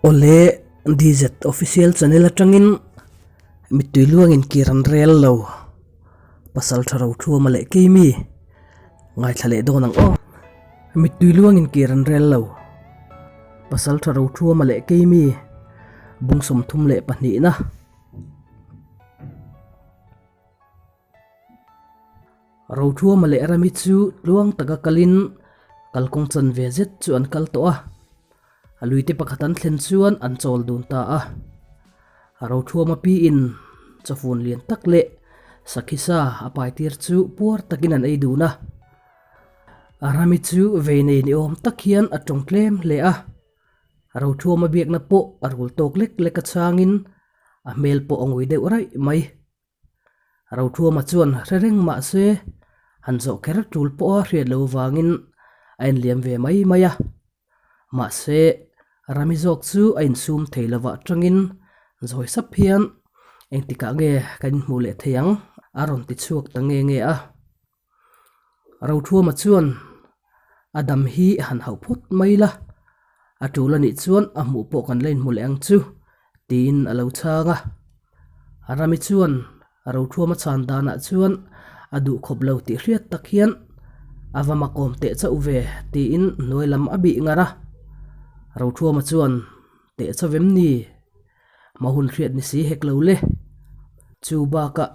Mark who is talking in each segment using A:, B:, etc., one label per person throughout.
A: Awle, DZ Official Channel atangin mittui luangin kir an rel lo. Pasal tha ro thuama leh keimi ngaithla leh dawn ang aw. Mittui luangin kir an rel lo. Pasal tha ro thuama leh keimi bung 32 na. Rothuama leh Rami chu tluang taka kalin kalkawng chanve zet chu an kal tawh a, a luite pakhat an thlen chuan an chawl dun ta a. Rothuama piin chawfun lian tak leh sakhi sa a paitir chu puar takin an ei dun a. Rami chu vei nei ni awm tak hian a tawng tlem hle a, Rothuama biakna pawh a rul tawk lek lek a changin a hmel pawh a ngui deuh raih mai. Rothuama chuan hre reng mah se, han zawh kher tul pawha hriat lo vangin a enliam ve mai mai a. Mahse, Rami zawk chu a insum thei lovah tangin zawi sap hian engtikah nge kan inhmuh leh thei ang a rawn ti chhuak ta nge nge a. Rothuama chuan a dam hi han hauh phawt mai la, a tul a nih chuan a hmuh pawh kan la inhmu leh ang chu tiin a lo chhang a. Rami chuan Rothuama chhan danah chuan a duh khawp lo tih hriat tak hian a va makawm teh chauh ve tiin hnuai lam a bih ngar a. Rothuama chuan teh chauh em ni? Ma hun hriat ni si hek lo le. Chu bakah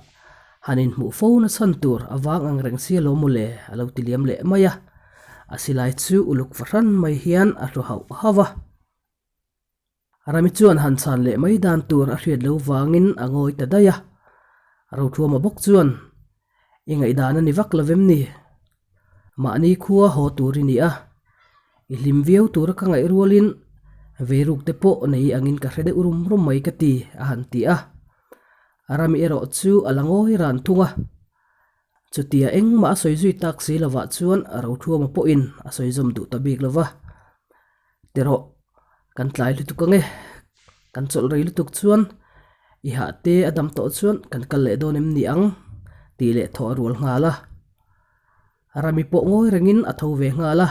A: han inhmuh fo na chhan tur a vang ang reng sia lo maw le a lo ti liam leh mai a. A silai chu uluk fahran mai hian a hru hauh hauh a. Rami chuan han chhan leh mai dan tur a hriat lo vangin a ngawi ta daih a. Rothuama bawk chuan, I ngaihdan a ni vak lo vem ni? Mahni khua haw tur i ni a, i hlim viau tura ka ngaih rualin veiruk te pawh nei angin ka hre deuh rum rum mai ka ti, a han ti a. Rami erawh chu a la ngawi ran thung a. Chutia engmah a sawi zui tak si lovah chuan Rothuama pawhin a sawi zawm duh ta bik lova. Ti rawh, kan tlai lutuk ang e. Kan chawlh rei lutuk chuan i hah te a dam tawh chuan kan kal leh dawn em ni ang tih leh thawh a rual nghal a. Rami pawh ngawi rengin a tho ve nghal a.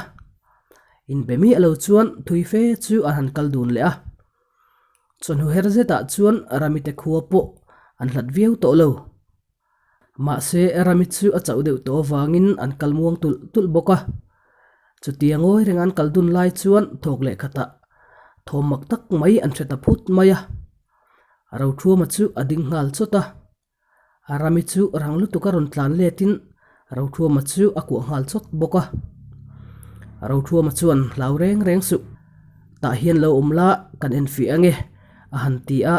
A: Inbe miah lo chuan thui fe chu an han kal dun leh a. Chawhnu her zetah chuan Rami te khua pawh an hlat viau tawh lo. Mahse, Rami chu a chauh deuh tawh avangin an kal muang tulh tulh bawk a. Chutia ngawi reng an kal dun lai chuan thawk leh khatah thawm mak tak mai an hre ta phut mai a. Rothuama chu a ding nghal chawt a. Rami chu rang lutuk a rawn tlan letin Rothuama chu a kuah nghal chawt bawk a. Rothuama chuan hlau reng reng suh, tah hian lo awm la kan enfiah ange a han ti a.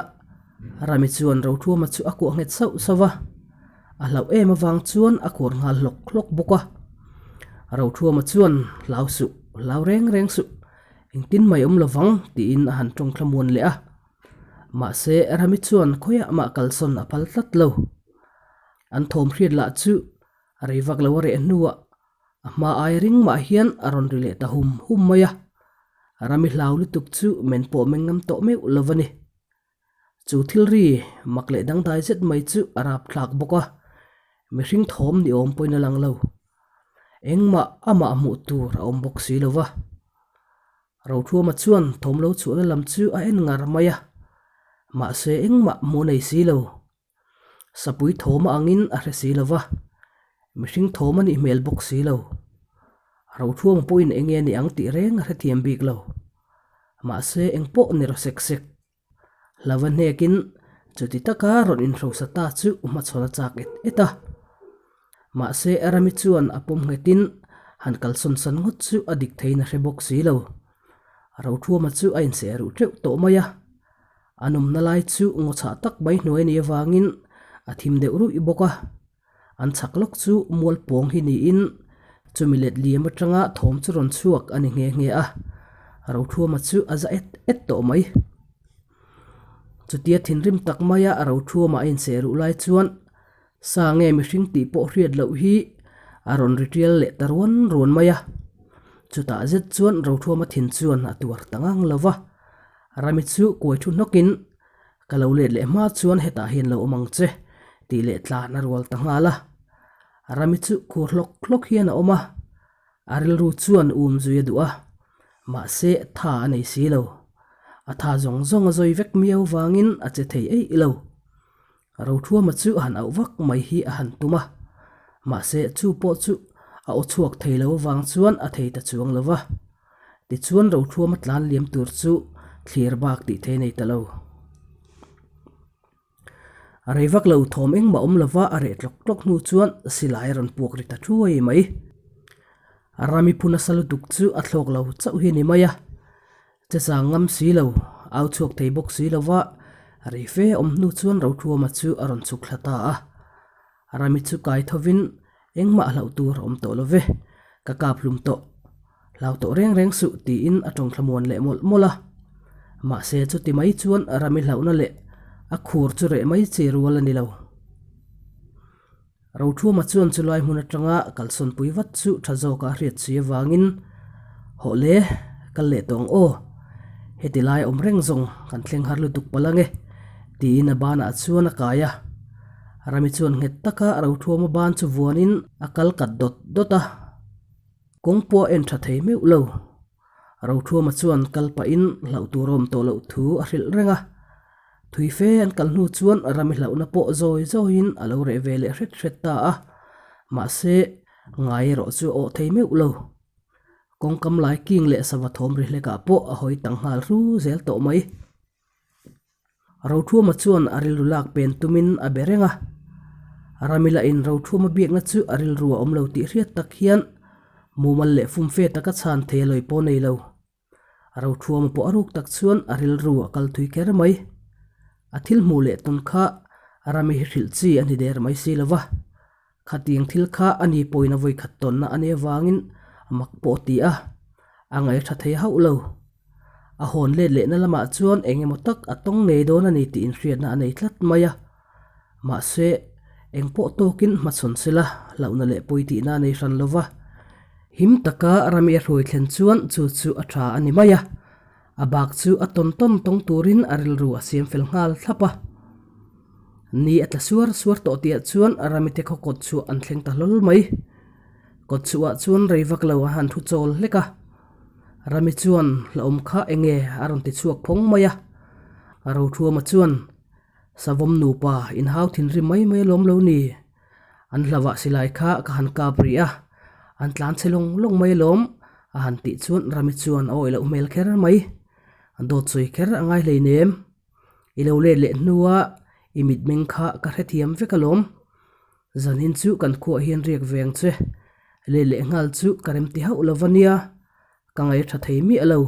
A: Rami chuan Rothuama chu a kuah nghet sauh sauh a, a hlauh em avang chuan a kuar nghal hlawk hlawk bawk a. Rothuama chuan hlau suh, hlau reng reng suh, engtin mai awm lovang tiin a han tawng thlamuan leh a. Mahse Rami chuan khawiah mah kalsawn a phal tlat lo. An thawm hriat lah chu rei vak lo a reh hnuah a hma ai ring mah hian a rawn ri leh ta hum hum mai a. Rami hlau lutuk chu men pawh meng ngam tawh meuh lo a ni. Chu thil ri mak leh dangdai zet mai chu a rap thlak bawk a, mihring thawm ni awm pawhin a lang lo. Engmah amah hmuh tur a awm bawk si lo va. Rothuama chuan thawm lo chhuahna lam chu a en ngar mai a, mahse engmah hmuh nei si lo. Sapui thawm a angin a hre si lo va, mihring thawm a nih hmel bawk si lo. Rothuama pawhin eng nge ni ang tih reng a hrethiam bik lo. Mahse eng pawh ni rawh sek sek. Hlava hnekin chuti taka rawn inhrosa ta chu hmachhawn a chak et et a. Mahse Rami chuan a pawm nghetin han kalsawn san ngawt chu a dik theiin a hre bawk si lo. Rothuama chu a inseh ruh teuh tawh mai a. A nawmna lai chu ngaw chhah tak mai hnuai a nih avangin a thim deuh ruih bawk a. An chhak lawk chu mual pawng hi niin chumi let liam atanga thawm chu rawn chhuak a ni nghe nghe a, Rothuama chu a za et et tawh mai. Chutia thinrim tak maia Rothuama a inseh ruh lai chuan sa nge mihring tih pawh hriat loh hi a rawn ri tial leh ta ruan ruan mai a. Chutah zet chuan Rothuama thin chuan a tuar ta ngang lo va, Rami chu kuai thu hnawkin Ka lo let leh hma chuan hetah hian lo awm ang che, tih leh tlan a rual ta nghal a. Rami chu khur hlawk hlawk hian a awm a, a rilru chuan um zui a duh a, mahse tha a nei si lo. A tha zawng zawng a zawi vek miau vangin a che thei eih lo. Rothuama chu a han auh vak mai hi a han tum a, mahse chu pawh chu a aw chhuak thei lo avang chuan a thei ta chuang lo va. Tichuan Rothuama tlan liam tur chu thlir bak tih thei nei ta lo. A rei vak lo thawm engmah awm lova a reh tlawk tlawk hnu chuan silai a rawn puak ri ta thuai mai. Rami phu nasa lutuk chu a thlawk lo chauh hi a ni mai a, che chang ngam si lo, au chhuak thei bawk si lova rei fe awm hnu chuan Rothuama chu a rawn chhuk thla ta a. Rami chu kai thovin engmah hlauh tur a awm tawh lo ve, ka kap hlum tawh, hlau tawh reng reng suh tiin a tawng thlamuan leh mawlh mawlh a. Mahse chuti mai chuan Rami hlauhna leh a khur chu reh mai chi rual a ni lo. Rothuama chuan chulai hmun atanga kalsawnpui vat chu tha zawka a hriat si avangin, Hawh le, kal leh tawh ang aw, heti lai awm reng zawng kan thleng har lutuk palh ange, tiin a banah chuan a kai a. Rami chuan nghet taka Rothuama ban chu vuanin a kal kat dawt dawt a, kawng pawh a en tha thei meuh lo. Rothuama chuan kal pahin hlauh tur awm tawh loh thu a hrilh reng a, thui fe an kal hnu chuan Rami hlauhna pawh zawi zawiin a lo reh ve leh hret hret ta a, mahse ngai erawh chu a awh thei meuh lo. Kawngkam lai king leh sava thawm ri hlekah pawh a hawi tang nghal hru zel tawh mai. Rothuama chuan a rilru lak pen tumin a be reng a. Ramila in Rothuama biakna chu a rilru a awm lo tih hriat tak hian mumal leh fumfe taka chhan thei a lawi pawh nei lo. Rothuama pawh a ruk tak chuan a rilru a kal thui kher mai. A thil hmuh leh tawn kha Rami hi hrilh chi a ni der mai si lo va. Khatiang thil kha a ni pawhin a vawikhat tawnna a nih avangin a mak pawh a ti a, a ngaih a tha thei hauh lo. A hawn let lehna lamah chuan eng emaw tak a tawng ngei dawn a ni tih inhriatna a nei tlat mai a. Mahse, eng pawh tawkin hmachhawn sela hlauhna leh pawi tihna a nei hran lo va. Him taka rami a hruai thlen chuan chu chu a tha a ni mai a. A bak chu a tawn tawn tawng turin a rilru a siam fel nghal thlap a. Ni a tla suar suar tawh tihah chuan Ramite khaw kawt chhuah an thleng ta hlawl mai. Kawt chhuahah chuan rei vak lo a han thu chawl hlek a. Rami chuan hlauhawm kha eng nge a rawn ti chhuak phawng mai a. Rothuama chuan, Savawm nupa inhau thinrim mai mai alawm lo ni. An hlavah silai kha ka han kap rih a, an tlan chhe lawng lawng mai alawm, a han tih chuan Rami chuan a awih loh hmel kher mai. Dawt sawi kher a ngai hleinem. I lo let leh hnua i mitmeng kha ka hrethiam vek alawm. Zanin chu kan khuah hian riak ve ang che. Let leh nghal chu ka remti hauh lo va nia, ka ngaih a tha thei miah lo.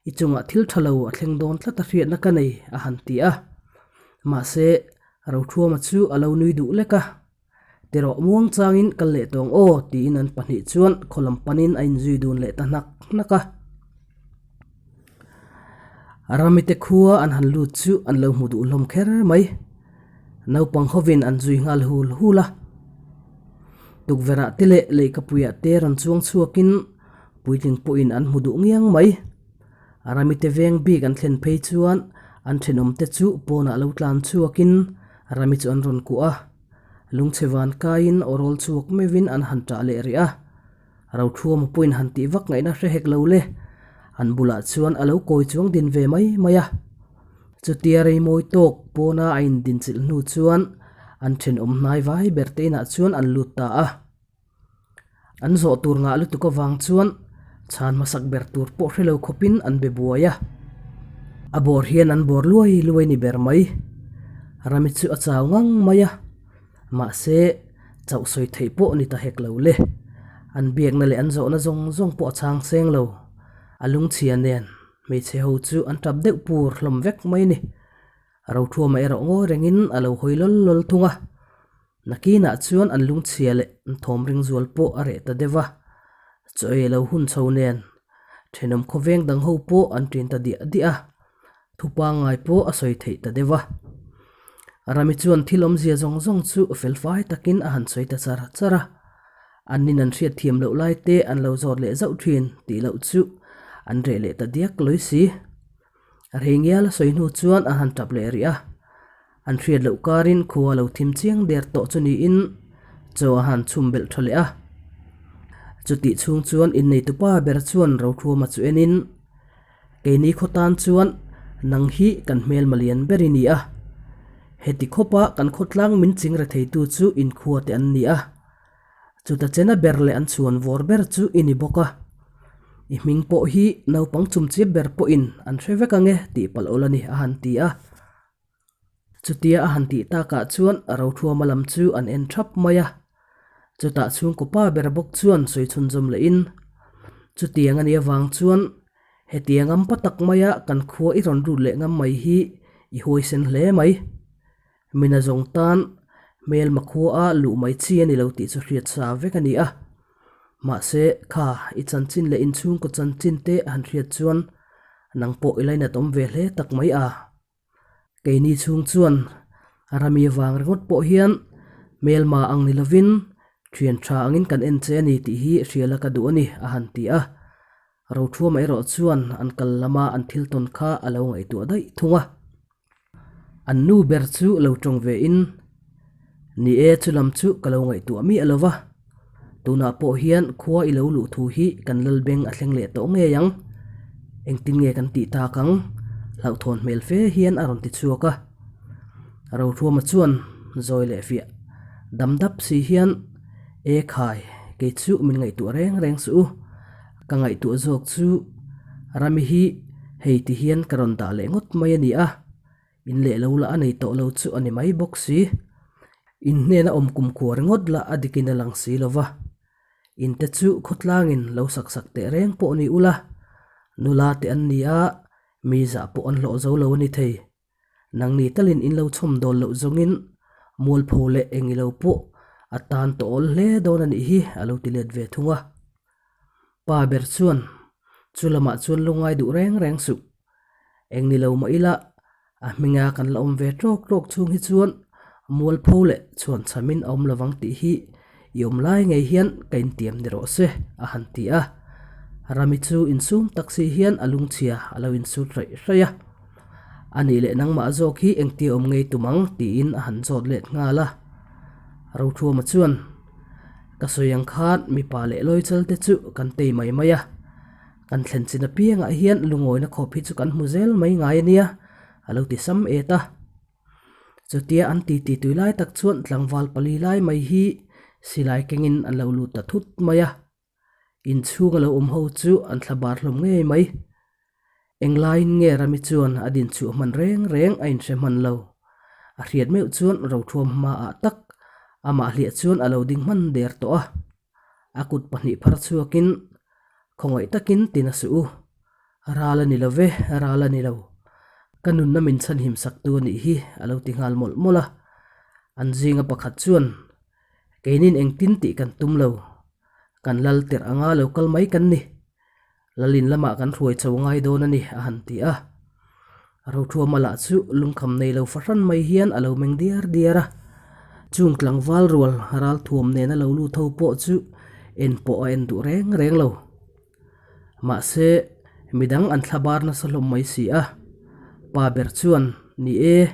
A: I chungah thil tha lo a thleng dawn tlat a hriatna ka nei, a han ti a. Mahse, Rothuama chu a lo nui duh lek a. Tirawh muang changin kal leh tawng aw, tiin an pahnih chuan khaw lam panin a inzui dun leh ta hnak hnak a. Ramite khua an han lut chu an lo hmu duh hlawm kher mai. Naupang hovin an zui nghal hul hul a. Tukverhah te leh leihkapuiah te rawn chuang chhuakin puitling pawhin an hmu duh ngiang mai. Ramite veng bik an thlen phei chuan an thenawmte chu pawnah lo tlan chhuakin Rami chu an rawn kuah a. Lungchhe van kaiin aw rawl chhuak meuhin an han ṭah leh rih a. Rothuama pawhin han tih vak ngaihna hre hek lo le. An bulah chuan a lo kawi chuang din ve mai mai a. Chutia rei mawi tawk pawna a indinchilh hnu chuan an thenawm hnai vai ber te inah chuan an lut ta a. An zawh tur ngah lutuk avang chuan chhan hmasak ber tur pawh hre lo khawpin an be buai a. A bawr hian an bawr luai luai ni ber mai. Rami chu a chau ngang mai a. Mahse, chauh sawi theih pawh ni ta hek lo le. An biakna leh an zawhna zawng zawng pawh a chhang seng lo. A lungchhia nen hmeichhe ho chu an tap deuh pur hlawm vek mai ni. Rothuama erawh ngawi rengin a lo hawi lawl lawl thung a. Nakinah chuan an lungchhia leh an thawm ring zual pawh a reh ta deuh a. Chaw ei lo hun chho nen thenawm khawveng dang ho pawh an ṭin ta diah diah a. Thu pangngai pawh a sawi theih ta deuh a. Rami chuan thil awmzia zawng zawng chu felfai takin a han sawi ta char char a. An nin an hriat thiam loh lai te an lo zawt leh zauh thin tih loh chu an reh leh ta diak lawi si. Rei ngial a sawi hnu chuan an han tap leh rih a. An hriat loh karin khua lo thim chiang der tawh chu niin chaw a han chhum belh tha leh a. Chutih chhung chuan inneitupa ber chuan Rothuama chu enin, Keini khaw tan chuan Nang hi kan hmelma lian ber i ni a. Heti khawpa kan khawtlang min ching re theitu chu inkhua te an ni a. Chuta chena ber leh an chhuan vawr ber chu i ni bawk a. I hming pawh hi naupang chumchiap ber pawhin an hre vek ange tih palh awl a ni a han ti a. Chutia a han tih takah chuan Rothuama lam chu an en thap mai a. Chutah chhungkaw pa ber bawk chuan sawi chhunzawm lehin, Chutiang a nih avang chuan hetiang ampa tak maia kan khua i rawn lut leh ngam mai hi i huaisen hle mai. Mina zawng tan hmelma khua a luh mai chi a ni lo tih chu hriat sa vek a ni a. Mahse, kha i chanchin leh inchhungkaw chanchin te han hriat chuan nang pawh i lainat awm ve hle tak mai a. Keini chhung chuan Rami vang ringawt pawh hian hmelma ang ni lovin thian tha angin kan en che a ni tih hi hriala ka duh a ni a han ti a. Rothuama erawh chuan an kal lama an thil tawn kha a lo ngaihtuah daih thung a. An nu ber chu lo tawng ve in, Ni e chu lam chu ka lo ngaihtuah miah lo va, Tunah pawh hian khua i lo luh thu hi kan lalbeng a thleng leh tawh ngei ang. Engtin nge kan tih tak ang? Hlauhthawn hmel fe hian a rawn ti chhuak a. Rothuama chuan zawi leh fiah dam dap si hian, E khai, kei chu min ngaihtuah reng reng suh u. Ka ngaihtuah zawk chu Rami hi hei ti hian ka rawn dah leh ngawt mai a ni a. In leh lo lah a nei tawh lo chu a ni mai bawk si. In hnena awm kum khua ringawt lah a dikin a lang si lo va. In te chu khawtlangin lo sak sak teh reng pawh ni ula, nula te an ni a, mi zah pawh an hlawh zo lo a ni thei. Nangni talin in lo chhawm dawl loh zawngin mualpho leh eng ilo pawh a tan tawh awl hle dawn a nih hi a lo ti let ve thung a. Pa ber chuan chu lamah chuan lungngai duh reng reng suh. Eng ni lo mah ila, a hminga kan la awm ve tawk tawk chhung hi chuan mualpho leh chhuan chhamin a awm lovang tih hi i awm lai ngei hian ka intiam ni rawh se, a han ti a. Rami chu insum tak si hian a lungchhia a lo insut raih raih a. A nih leh nangmah zawk hi engtia awm ngei tum ang tiin a han zawt let nghal a. Rothuama chuan, Ka sawi ang khan mipa leh lawichal te chu kan tei mai mai a. Kan thlen chin apiangah hian lungawina khawp hi chu kan hmu zel mai ngai a nia, a lo ti sam et a. Chutia an titi tui lai tak chuan tlangval pali lai mai hi silai kengin an lo lut ta thut mai a. Inchhung a lo awm ho chu an thla bar hlawm ngei mai. Englaiin nge Rami chuan a din chhuah hman reng reng a inhre hman lo. A hriat meuh chuan Rothuam hmaah tak amah hliah chuan a lo ding hman der tawh a. A kut pahnih phar chhuakin, Khawngaih takin tin a suh u. Ral a ni lo ve, ral a ni lo. Ka nunna min chhanhim saktu a nih hi, a lo ti nghal mawlh mawlh a. An zinga pakhat chuan, Keinin engtin tih kan tum lo. Kan lal tirh anga lo kal mai kan ni. Lalin lamah kan hruai chho ngai dawn a ni, a han ti a. Rothuama lah chu lungkham nei lo fahran mai hian a lo meng diar diar a. Chung tlangval rual ralthuam nena lo lut ho pawh chu en pawh a en duh reng reng lo. Mahse, midang an thla bar nasa hlawm mai si a. Pa ber chuan, Ni e,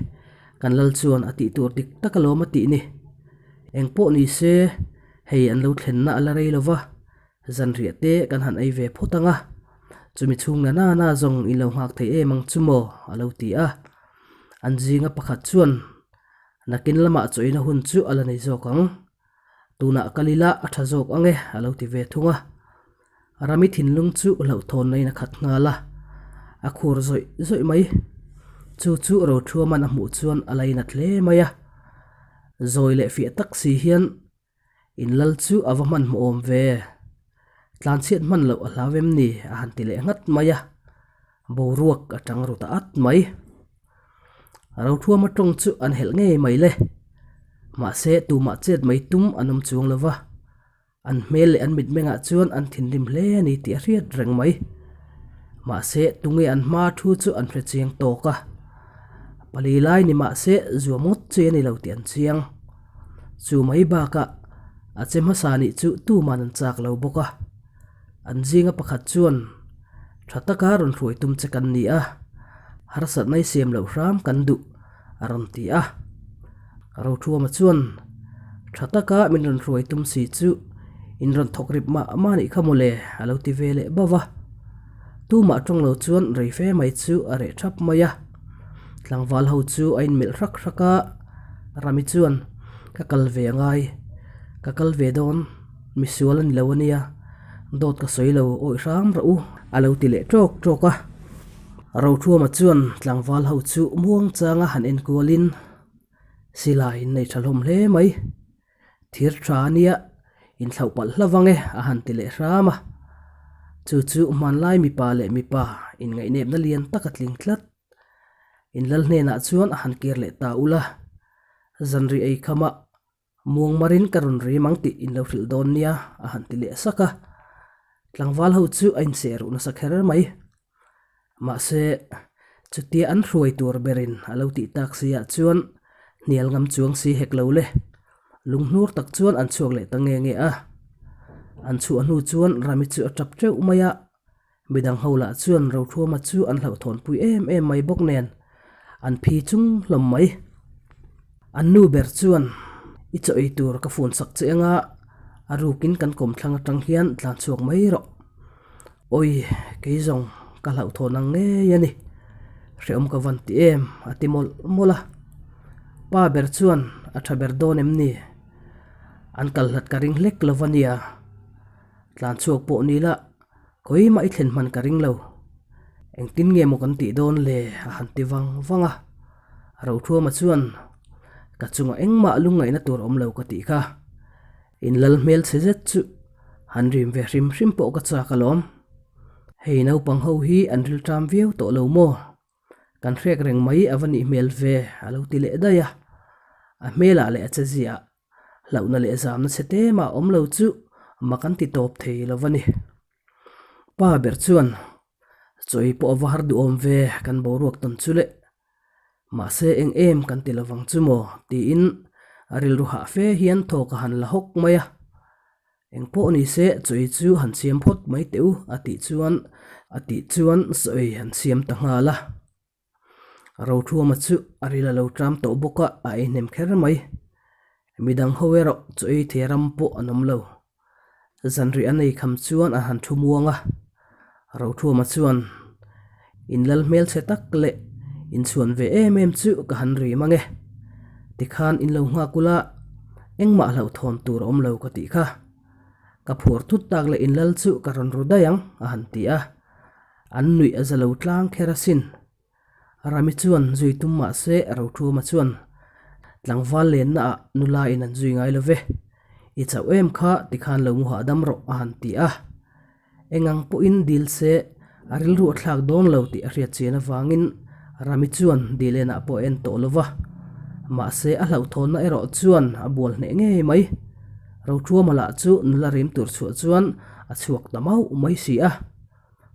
A: kan lal chuan a tih tur dik tak alawm a tih ni. Engpawh ni se, hei an lo thlenna a la rei lo va. Zanriah te kan han ei ve phawt ang a, chumi chhung na na na zawng in lo nghak thei em ang chu maw? a lo ti a. An zinga pakhat chuan, Nakin lamah chawina hun chu a la nei zawk ang. Tunah kal ila a tha zawk ang e, a lo ti ve thung a. Rami thinlung chu hlauhthawn naiin a khat nghal a, a khur zawih zawih mai. Chu chu Rothuaman a hmuh chuan a lainat hle mai a. Zawi leh fiah tak si hian In lal chu a va hmanhmawh awm ve. Tlanchhiat hman loh a hlau em ni? a han ti leh nghat mai a. Boruak a tang ru ta at mai. Rothuama tawng chu an helh ngei mai le. Mahse tumah chet mai tum an awm chuang lo va. An hmel leh an mitmengah chuan an thinrim hle a ni tih a hriat reng mai. Mahse tunge an hma thu chu an hre chiang tawk a. Pali lai ni mahse zuam ngawt chi a ni lo tih an chiang. Chu mai bakah a che hmasa nih chu tuman an chak lo bawk a. An zinga pakhat chuan tha taka rawn hruai tum che kan ni a, harsatna i siam loh hram kan duh a rawn ti a. Rothuama chuan tha taka min rawn hruai tum si chu in rawn thawk rip mah mah nih kha mawle a lo ti ve leh bauh a. Tumah tawng lo chuan rei fe mai chu a reh thap mai a. Tlangval ho chu a inmelh hrak hrak a, Rami chuan, Ka kal ve a ngai, ka kal ve dawn, misual a ni lo a nia, dawt ka sawi lo awih hram rawh u, a lo ti leh tawk tawk a. Rothuama chuan tlangval ho chu muang changa han enkualin, Silai in nei tha hlawm hle mai. Thir tha a nia, inthlauh palh hla vang e, a han ti leh hram a. Chu chu hmanlai mipa leh mipa inngaihnepna lian tak a tling tlat. Inlal hnenah chuan a han kir leh ta ula, zanri ei khamah muangmarin ka rawn rim ang tih in lo hrilh dawn nia, a han ti leh sak a. Tlangval ho chu a inseh ruh nasa kher mai. Mahse, chutia an hruai tur berin a lo tih tak si ah chuan hnial ngam chuang si hek lo le. Lunghnur tak chuan an chhuak leh ta nge nge a. An chhuah hnu chuan Rami chu a tap teuh mai a, midang ho lah chuan Rothuama chu an hlauhthawnpui em em mai bawk nen an phi chung hlawm mai. An nu ber chuan i chaw ei tur ka fun sak che anga a rukin kan kawmthlang atang hian tlan chhuak mai rawh. Awi, kei zawng ka hlauhthawn ang ngei a ni. Hrehawm ka van ti em, a ti mawlh mawlh a. Pa ber chuan a tha ber dawn em ni? An kal hlat ka ring hlek lo va nia. Tlan chhuak pawh ni la, kawimah i thlen hman ka ring lo. Engtin nge maw kan tih dawn le? a han ti vang vang a. Rothuama chuan, Ka chungah engmah lungngaihna tur awm lo ka tih kha. In lal hmel chhe zet chu han rim ve hrim hrim pawh ka chak alawm. Hei naupang ho hi an rilṭam viau tawh lo maw? Kan hrek reng mai a va nih hmel ve a lo ti leh daih a. A hmelah leh a che ziah hlauhna leh zamna chhe te mah awm lo chu mak an ti tawp thei lo va ni. Pa ber chuan chawi pawh a va har duhawm ve kan boruak tawn chu le. Mahse eng em kan ti lovang chu maw? tiin a rilru hah fe hian thawk a han la hawk mai a. Eng pawh ni se chawi chu han siam phawt mai teh u a tih chuan a tih chuan sawi han siam ta nghal a. Rothuama chu a ril a lo ṭam tawh bawk a, a ei hnem kher mai. Midang ho erawh chaw ei thei ram pawh an awm lo. Zanriah an ei kham chuan an han thu muang a, Rothuama chuan in lal hmelchhe tak leh inchhuan ve em em chu ka han rim ang e. Tikhan in lo nghak ula, engmah hlauhthawn tur a awm lo ka tih kha. Ka phuar thut tak leh in lal chu ka rawn ru daih ang a han ti a. An nuih a za lo tlang kher asin. Rami chuan zui tum mah se Rothuama chuan tlangval lenna ah nula in an zui ngai lo ve. I chauh em kha tikhan lo mu hahdam rawh a han ti a. Eng ang pawhin dil se a rilru a thlak dawn lo tih a hriat chian avangin Rami chuan dil enah pawh a en tawh lo va. Mahse a hlauhthawnna erawh chuan a bual hneh ngei mai. Rothuama lah chu nula rim tur chhuah chuan a chhuak ta mauh mai si a.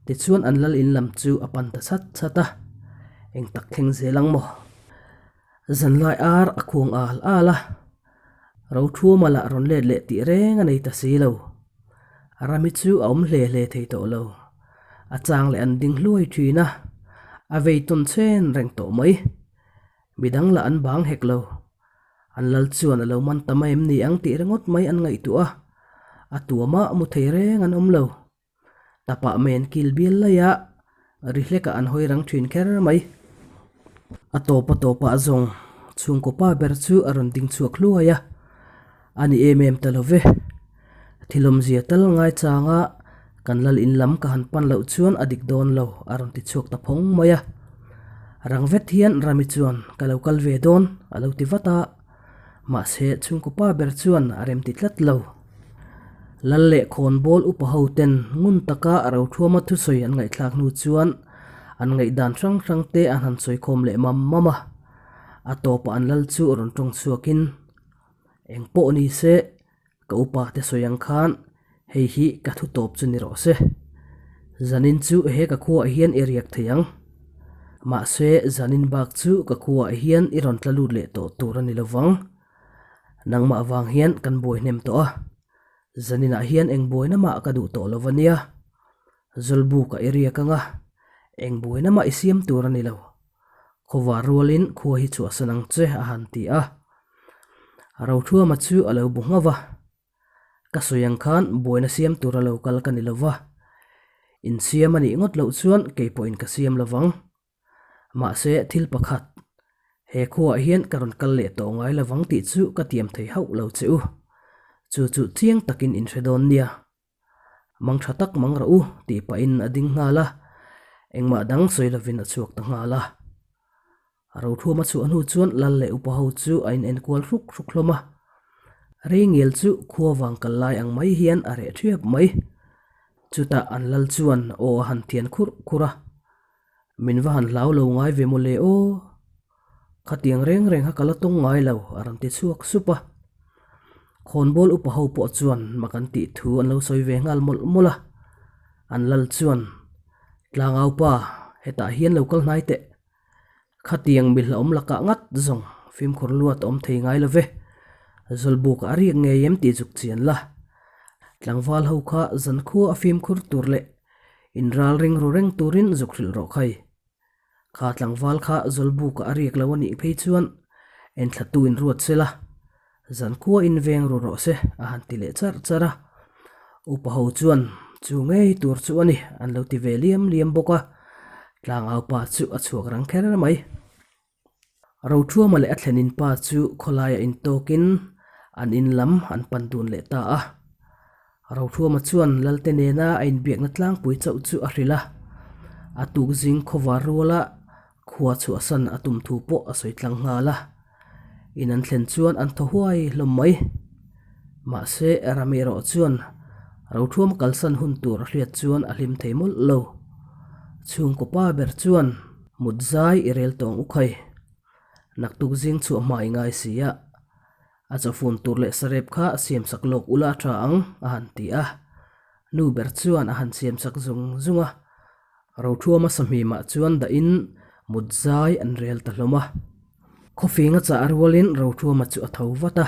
A: Tichuan an lal in lam chu a pan ta chat chat a, eng tak thleng zel ang maw? Zanlai ar a khuang al al a, Rothuama lah rawn let leh tih reng a nei ta si lo. Rami chu a awm hle hle thei tawh lo. A chang leh an ding hluai thin a, a vei tawn chen reng tawh mai. Midang lah an bang hek lo. An lal chuan a lo man ta mai em ni ang tih ringawt mai an ngaihtuah a, a tuamah mu thei reng an awm lo. Tapah men kil bial laih a, ri hlekah an hawi rang thin kher mai. A tawp a tawpah zawng chhungkaw pa ber chu a rawn ding chhuak hluai a, a ni em em ta lo ve. Thil awmzia tal ngai changa kan lal in lam ka han pan loh chuan a dik dawn lo a rawn ti chhuak ta phawng mai a. Rang vet hian Rami chuan ka lo kal ve dawn a lo ti vat a. Mahse, chhungkaw pa ber chuan a rem ti tlat lo. Lal leh khawnbawl upa ho ten ngun taka Rothuama thusawi an ngaihthlak hnu chuan an ngaihdan hrang hrang te an han sawi khawm leh mam mam a. A tawpah an lal chu rawn tawng chhuakin, Eng pawh ni se, Ka upa te sawi ang khan hei hi ka thu tawp chu ni rawh se. Zanin chu he ka khuaah hian i riak thei ang. Mahse zanin bak chu ka khuaah hian i rawn tla lut leh tawh tur a ni lo vang. Nangmah vang hian kan buai hnem tawh a. Zaninah hian eng buaina mah ka duh tawh lo va nia. Zawlbuk a i riak ang a, eng buaina mah i siam tur a ni lo. Khawvar rualin khua hi chhuahsan ang che a han ti a. Rothuama chu a lo bu nghauh a, Ka sawi ang khan buaina siam tura lo kal ka ni lo va. Insiam a nih ngawt loh chuan kei pawhin ka siam lo vang. Mahse, thil pakhat, he khuaah hian ka rawn kal leh tawh ngai lo vang tih chu ka tiam thei hauh lo che u. Chu chu chiang takin in hre dawn nia. Mang tha tak mang rawh u tih pahin a ding nghal a, engmah dang sawi lovin a chhuak ta nghal a. Rothuama chhuah hnu chuan lal leh upa ho chu a inenkual hruk hruk hlawm a. Rengel chu khua vang kal lai ang mai hian a reh thiap mai. Chutah an lal chuan aw a han thian khurh khurh a. Min va han hlau lo ngai ve mawle aw. Khatiang reng reng kha ka la tawng ngai lo, a rawn ti chhuak sup a. Khawnbawl upa ho pawh chuan mak an tih thu an lo sawi ve nghal mawlh mawlh a. An lal chuan, Tlangau pa, hetah hian lo kal hnai teh. Khatiang mi hlauhawm lakah ngat zawng fimkhur luat a awm thei ngai lo ve. Zawlbuk a riak ngei em tih zuk chian la. Tlangval ho kha zankhua a fimkhur tur leh inral ring ru reng turin zuk hrilh rawh khai. Kha tlangval kha Zawlbuka a riak lo a nih phei chuan enthlatu in ruat se la, zankhua in veng ru rawh se a han ti leh charh charh a. Upa ho chuan chu ngei tur chu a ni an lo ti ve liam liam bawk a, tlangau pa chu a chhuak rang kher mai. Rothuama leh a thlenin pa chu khawlaiah intawkin an in lam an pan dun leh ta a. Rothuama chuan Lalte nena a inbiakna tlangpui chauh chu a hrilh a, a tukzing khawvar ruala khua chhuahsan a tum thu pawh a sawi tlang nghal a. In an thlen chuan an thaw huai hlawm mai. Mahse, Rami erawh chuan Rothuama kalsan hun tur a hriat chuan a hlim thei mawlh lo. Chhungkaw pa ber chuan. Mut zai i rel tawng u khai. Naktuk zing chhuah hma i ngai si a. A chawfun tur leh sarep kha siamsak lawk ula a tha ang, a han ti a. Nu ber chuan a han siamsak zung zung a. Rothuama sahmimah chuan dahin mut zai an rel ta hlawm a. Khawfing a chah rualin Rothuama chu a tho vat a.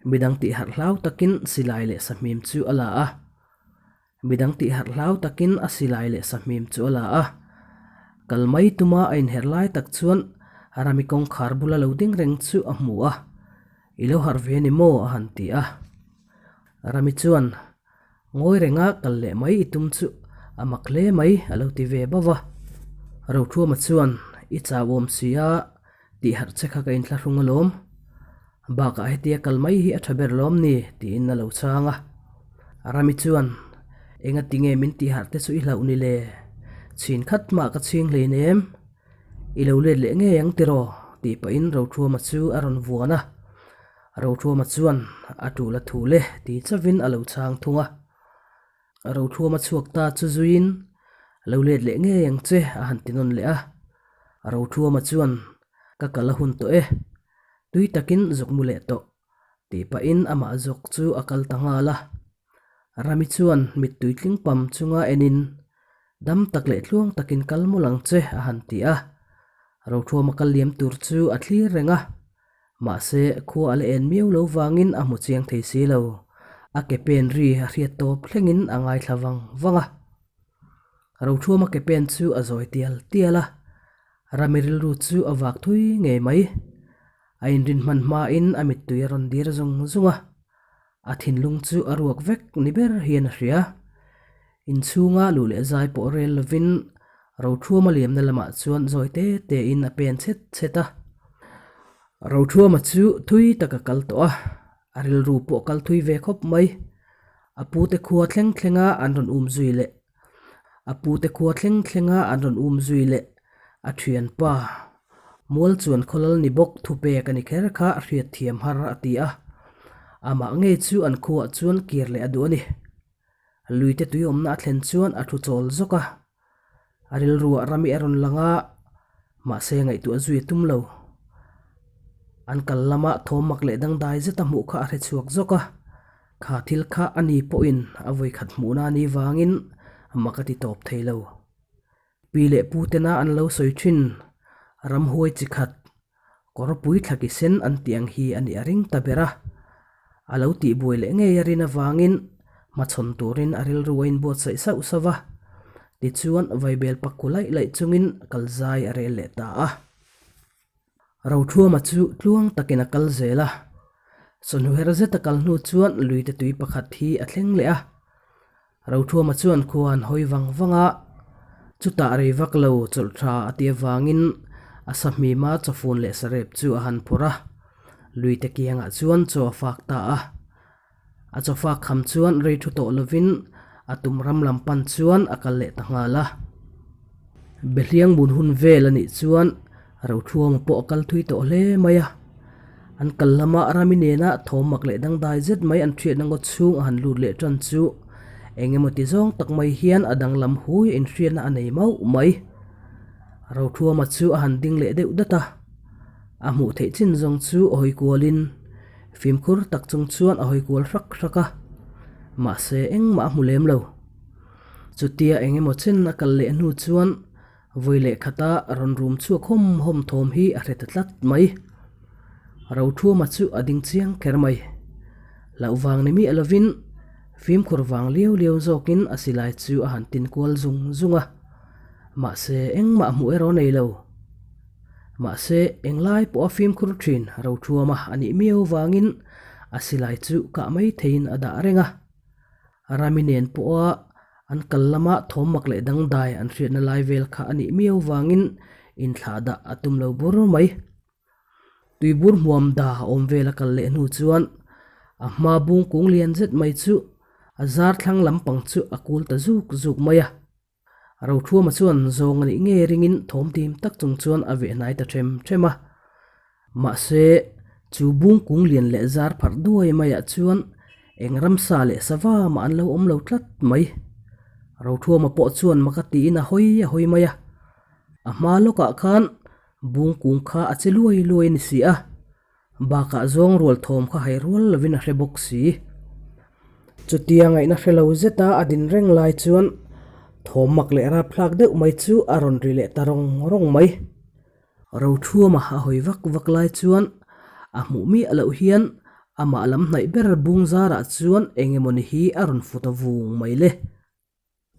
A: Midang tih harh hlau takin silai leh sahmim chu a la a. Midang tih harh hlau takin a silai leh sahmim chu a la a. Kal mai tuma a inher lai tak chuan Rami kawngkhar bula lo ding reng chu a hmu a, I lo harh ve ni maw? a han ti a. Rami chuan, Ngawi renga kal leh mai i tum chu a mak hle mai a lo ti ve bauh a. Rothuama chuan, I chau awm si a, tih harh che kha ka inthlahrung alawm. Bakah hetia kal mai hi a tha ber lawm ni? tiin a lo chhang a. Rami chuan, Enga tinge min tih harh te chu i hlauh ni le? Chhin khat mah ka chhing hleinem. I lo let leh ngei ang tiraw? tih pahin Rothuama chu a rawn vuan a. Rothuama chuan, A tul a thu le ti chauhin a lo chhang thung a. Rothuama chhuak ta chu zuiin, Lo let leh ngei ang che a han ti nawn leh a. Rothuama chuan, Ka kal a hun tawh e. Tui takin zuk mu leh tawh, tih pahin amah zawk chu a kal ta nghal a. Rami chuan mittui tling pam chunga enin, Dam tak leh tluang takin kal mawlh ang che, a han ti a. Rothuama kal liam tur chu a thlir reng a. Mahse, khua a la en miau lo vangin a hmu chiang thei si lo. A ke pen ri a hriat tawp thlengin a ngaithla vang vang a. Rothuama ke pen chu a zawi tial tial a. Rami rilru chu a vak thui ngei mai. A inrin hman hmain a mittui a rawn dir zung zung a. A thinlung chu a ruak vek ni ber hian a hria. Inchhunga luh leh zai pawh rel lovin Rothuama liamna lamah chuan zawi te tein a pen chhet chhet a. Rothuama chu thui tak a kal tawh a, a rilru pawh kal thui ve khawp mai. A pute khua thleng thlenga an rawn um zui leh. A pute khua thleng thlenga an rawn um zui leh a thianpa mual chuan khawlal ni bawk thupek a ni kher kha a hriatthiam har a ti a. Amah ngei chu an khuaah chuan kir leh a duh a ni. Luite tui awmna a thlen chuan a thu chawl zawk a. A rilruah rami a rawn lang a, mahse ngaihtuah zui a tum lo. An kal lama thawm mak leh dangdai zeta hmuh kha a hre chhuak zawk a. Kha thil kha a ni pawhin a vawikhat hmuhna a nih vangin mak a ti tawp thei lo. Pi leh pu tena an lo sawi thin, ramhuai chi khat, kawrpui thlaki sen an tih ang hi a nih a ring ta ber a. A lo tihbuai leh ngei a rin avangin hmachhawn turin a rilru a inbuatsaih sauh sauh a. Tichuan vaibel pak ku laih laih chungin kal zai a rel leh ta a. Rothuama chu tluang takin a kal zel a. Chawhnu her zet a kal hnu chuan luite tui pakhat hi a thleng leh a. Rothuama chuan khua an hawi vang vang a, chutah rei vak lo chawlh tha a ti avangin a sahmima chawfun leh sarep chu a han phawrh a, luite kiangah chuan chaw a fak ta a. A chaw fak kham chuan rei thu tawh lovin a tum ram lam pan chuan a kal leh ta nghal a. Behliang bun hun vel a nih chuan Rothuama pawh a kal thui tawh hle mai a. An kal lama Rami nena thawm mak leh dangdai zet mai an hriatna ngawt chhung a han lut leh tan chu eng emaw ti zawng tak mai hian a danglam hui a inhriatna a nei mauh mai. Rothuama chu a han ding leh deuh dat a, a hmuh theih chin zawng chu a hawi kualin fimkhur tak chung chuan a hawi kual hrak hrak a, mahse engmah a hmu lem lo. Chutia eng emaw chen a kal leh hnu chuan Vawi leh khata rawn rum chhuak hawm hawm thawm hi a hre ta tlat mai. Rothuama chu a ding chiang kher mai. Hlauh vang ni miah lovin fimkhur vang liau liau zawkin a silai chu a han tin kual zung zung a. Mahse engmah hmuh erawh nei lo. Mahse englai pawh a fimkhur thin Rothuama a nih miau vangin a silai chu kah mai theiin a dah reng a. Rami nen pawha an kal lama thawm mak leh dangdai an hriatna lai vel kha a nih miau vangin inthlah dah a tum lo bur mai. Tuibur hmuam da awm vel a kal leh hnu chuan a hma bung kung lian zet mai chu a zar thlang lampang chu a kul ta zuk zuk mai a. Rothuama chuan zawng a nih ngei ringin thawm dim tak chung chuan a veh hnai ta them them a. Mahse, chu bung kung lian leh zar pharh duai maiah chuan eng ramsa leh sava mah an lo awm lo tlat mai. Rothuama pawh chuan mak a tiin a hawi a hawi mai a. A hma lawkah khan bung kung kha a che luai luai a ni si a. Bakah zawng rual thawm kha hai rual lovin a hre bawk si. Chutia ngaihna hre lo zeta a din reng lai chuan thawm mak leh rapthlak deuh mai chu a rawn ri leh ta rawng rawng mai. Rothuama a hawi vak vak lai chuan a hmuh miah loh hian amah lam hnaih ber bung zarah chuan eng emawni hi a rawn fut a vung mai le.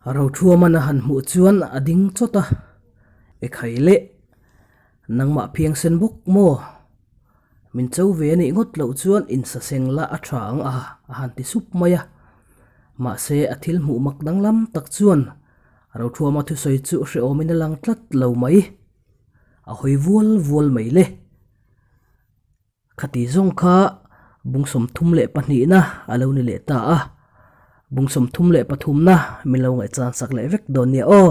A: Rothuaman a han hmuh chuan a ding chawt a, Ekhai leh, nangmah phiangsen bawk maw? Min cho ve a nih ngawt loh chuan insaseng la a tha ang a, a han ti sup mai a. Mahse, a thil hmuh mak danglam tak chuan Rothuama thusawi chu hrehawmin a lang tlat lo mai. A hawi vual vual mai le. Khati zawng kha bung 32na a lo ni leh ta a, bung 33na min lo ngaihchan sak leh vek dawn nia aw.